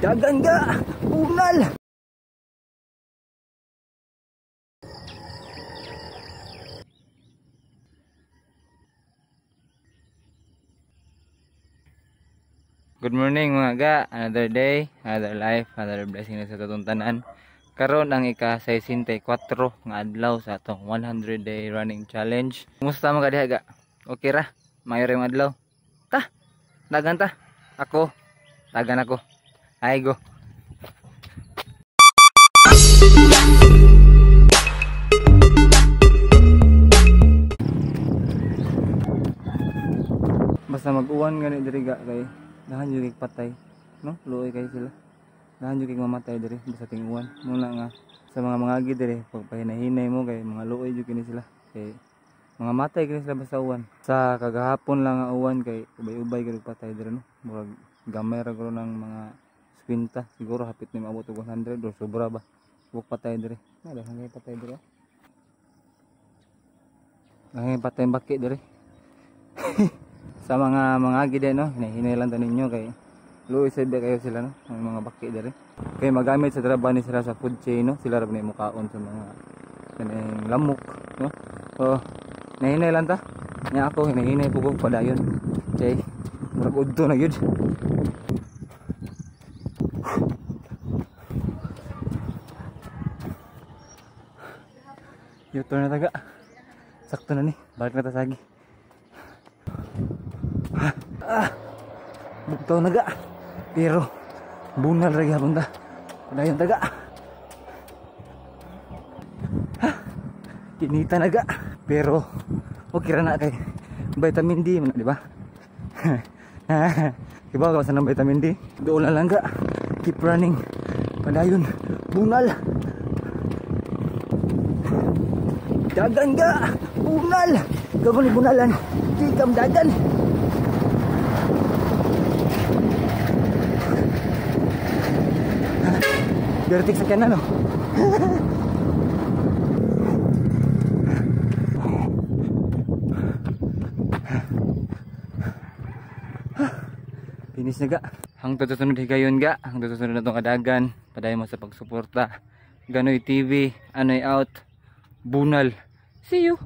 Dagan ga! Bunal! Good morning mga ga, another day, another life, another blessing na sa atong tanan. Karon ang ika-64 nga adlaw sa atong 100 day running challenge. Kumusta mga diha ga? Okay ra? Mayo ra yung adlaw. Ta, dagan ta. Ako, dagan ako. Ay go. Basta mag-uwan gani diri ga kay dahan jud kay patay, no? Luoy kay sila. Dahan jud kay mamatay diri basta ting-uwan. Muna nga sa mga mangagi diri pagpahinahinay mo kay mga luoy jud kini sila. Kay mga matay kini sila basta uwan. Sa kagahapon lang nga uwan kay ubay-ubay kay patay diri, no? Murag gamay ra guro ng mga 50 siguro, hapit ni maabot og 100 or sobra ba. Buk patay diri. Na dahan kay patay diri. Dahan patay baki diri. Sa mga mangagi din, no, hinahinay lang ta ninyo kay luoy sad kayo sila, no, ang mga baki diri. Kay magamit sa trabaho ni sila sa food chain, no, sila ra ni mukaon sa mga kaning lamok, no. So hinahinay lang ta. Nya ako hinahinay po ko padayon. Kay murag udto na gyud. U-turn na taga. Sakto na ni. Balik na ta sagi. Bugtaw na ga. Pero bunal ra gyapon ta. Padayon taga. Kinita na ga. Pero okay ra na kay vitamin D man, di ba? Iba ka sa ng vitamin D. Doon na lang ga. Keep running. Padayon. Bunal. Dagan ga! Bunal! Gagawin ni bunalan. Tikam dagan! Bertik sa kanan, no? Finish na ga. Hangtod sa sunod higayon ga. Hangtod sa sunod na itong kadagan. Padayon mo sa pagsuporta. Ganoy TV. Anoy out. Bunal. See you.